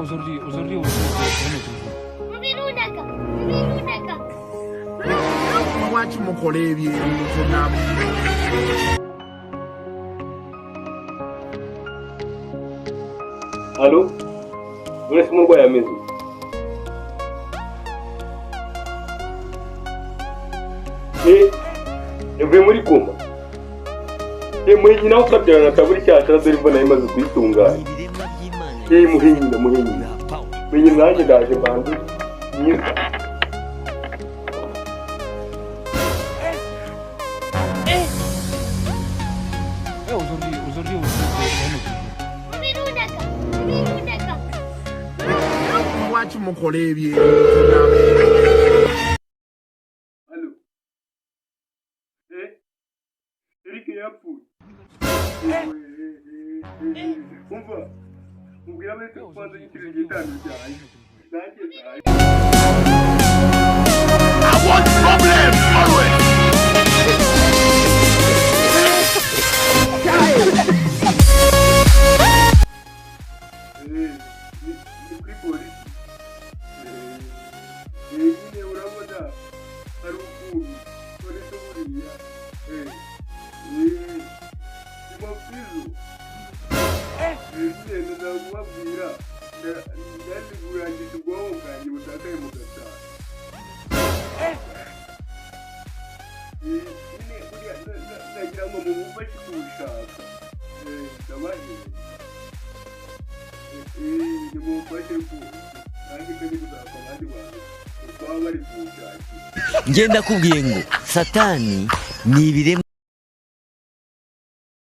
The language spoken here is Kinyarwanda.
Aujourd'hui, aujourd'hui, Lwaki mukola ebyo ebintu nabo? Allo? Uretse umurwayi ameze yavuye muri koma. Muhe nyina ukabyarana taburi cyashara dore imvura imaze kuyitunganya. Muhe nyina, muhe nyina. Muhe nyina nanjye ndaje mbanze myiza. Aujourd'hui, aujourd'hui, Lwaki mukola ebyo ebintu nabo? Allo? Eric yapfuye. Umva, mubwira abahetse kubanza yitiriye igitanu cyanjye. Nanjye ndaje. I want problems always. Ni kuri polisi. Nyine urabona hari ukuntu polisi buriya ni mafizo. Nyine ndaza kubabwira ndazi kurangiza ubwonko bwanjye butakaye mu gatanu. Nyine buriya ndagira ngo mumufashe kuwushaka. Ndabahera. Nimumfashe ku nanjye kandi kuzakwa abandi bantu baba bari kuwushakira. Ngenda kubwiye ngo satani ni ibiremwa.